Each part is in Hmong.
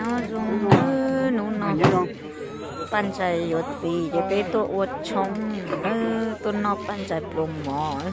Nyob zoo, hnub no paj ntsais yuav txiv ces peb tuaj ua tshoob, tuaj noj paj ntsais pluas mov.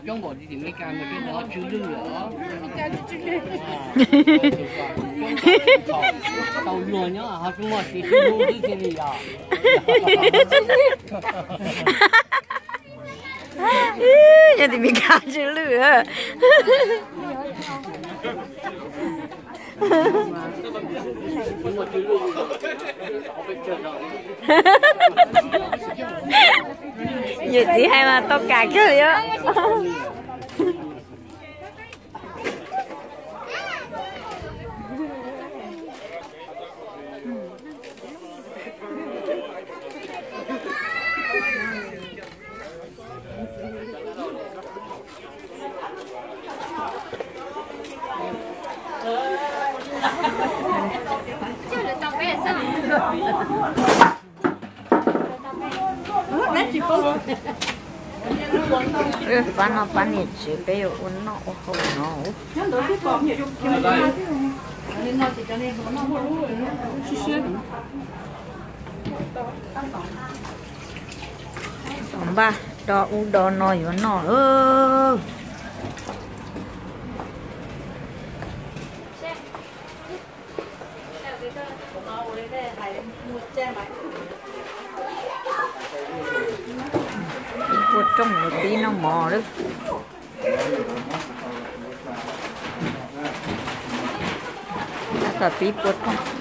Coob npaum li tim Meskas mas peb ho tsw lwj lawm. Tau luag nyob ho tsis muaj tsis sib hlub xwb cia li yog. Nyob tim Meskas tsw lwj. Yawm txiv hais mas tau kam kiag li os. Pab no pab niam tsev peb yuav ua noj ua haus no. Npaj do ub do no yuav noj lawm. Pua rooj yuav pib noj mov lawm. Tab tom pib pua rooj.